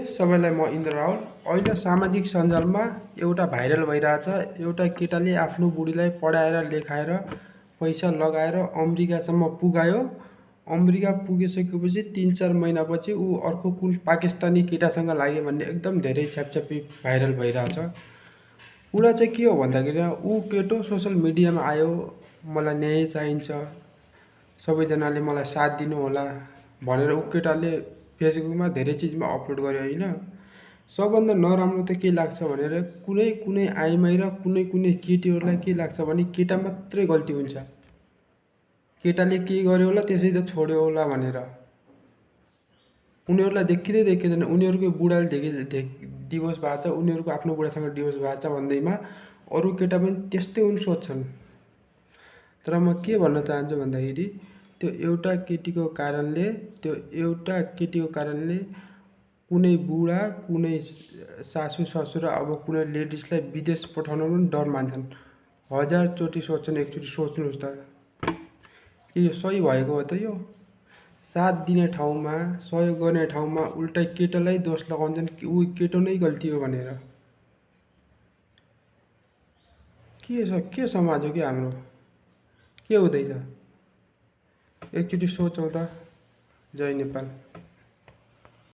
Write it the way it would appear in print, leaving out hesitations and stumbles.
सबैलाई म इन्द्र राहुल। अहिले सामाजिक सञ्जालमा एउटा भाइरल भइरहेछ। एउटा केटाले आफ्नो बुढीलाई पढाएर लेखाएर पैसा लगाएर अमेरिकासम्म पुगायो। अमेरिका पुगिसकेपछि 3-4 महिनापछि ऊ अर्को कुन पाकिस्तानी केटासँग लाग्यो भन्ने एकदम धेरै छ्यापछ्यापी भाइरल भइरहेछ। कुरा चाहिँ के हो भन्दाखेरि ऊ केटो सोसल मिडियामा आयो, मलाई न्याय चाहिन्छ, सबैजनाले मलाई साथ दिनु होला भनेर ऊ केटाले फेसबुकमा धेरै चिजमा अपलोड गर्यो होइन। सबभन्दा नराम्रो त के लाग्छ भनेर कुनै कुनै आइमाई र कुनै कुनै केटीहरूलाई के लाग्छ भने केटा मात्रै गल्ती हुन्छ, केटाले के गर्यो होला त्यसै त छोड्यो होला भनेर। उनीहरूलाई देखिँदैन उनीहरूको बुढाले डिभोर्स भएको छ, उनीहरूको आफ्नो बुढासँग डिभोर्स भएको छ भन्दैमा अरू केटा पनि त्यस्तै हुन् सोच्छन्। तर म के भन्न चाहन्छु भन्दाखेरि त्यो एउटा केटीको कारणले कुनै बुढा, कुनै सासू ससुरा अब कुनै लेडिजलाई विदेश पठाउन पनि डर मान्छन्। 1000 चोटि सोच्छन्, एकचोटि सोच्नुहोस् त, के यो सही भएको हो त? यो साथ दिने ठाउँमा, सहयोग गर्ने ठाउँमा उल्टा केटालाई दोष लगाउँछन् कि ऊ केटो नै गल्ती हो भनेर। के समाज हो कि हाम्रो? के हुँदैछ? एकचोटि सोचौँ त। जय नेपाल।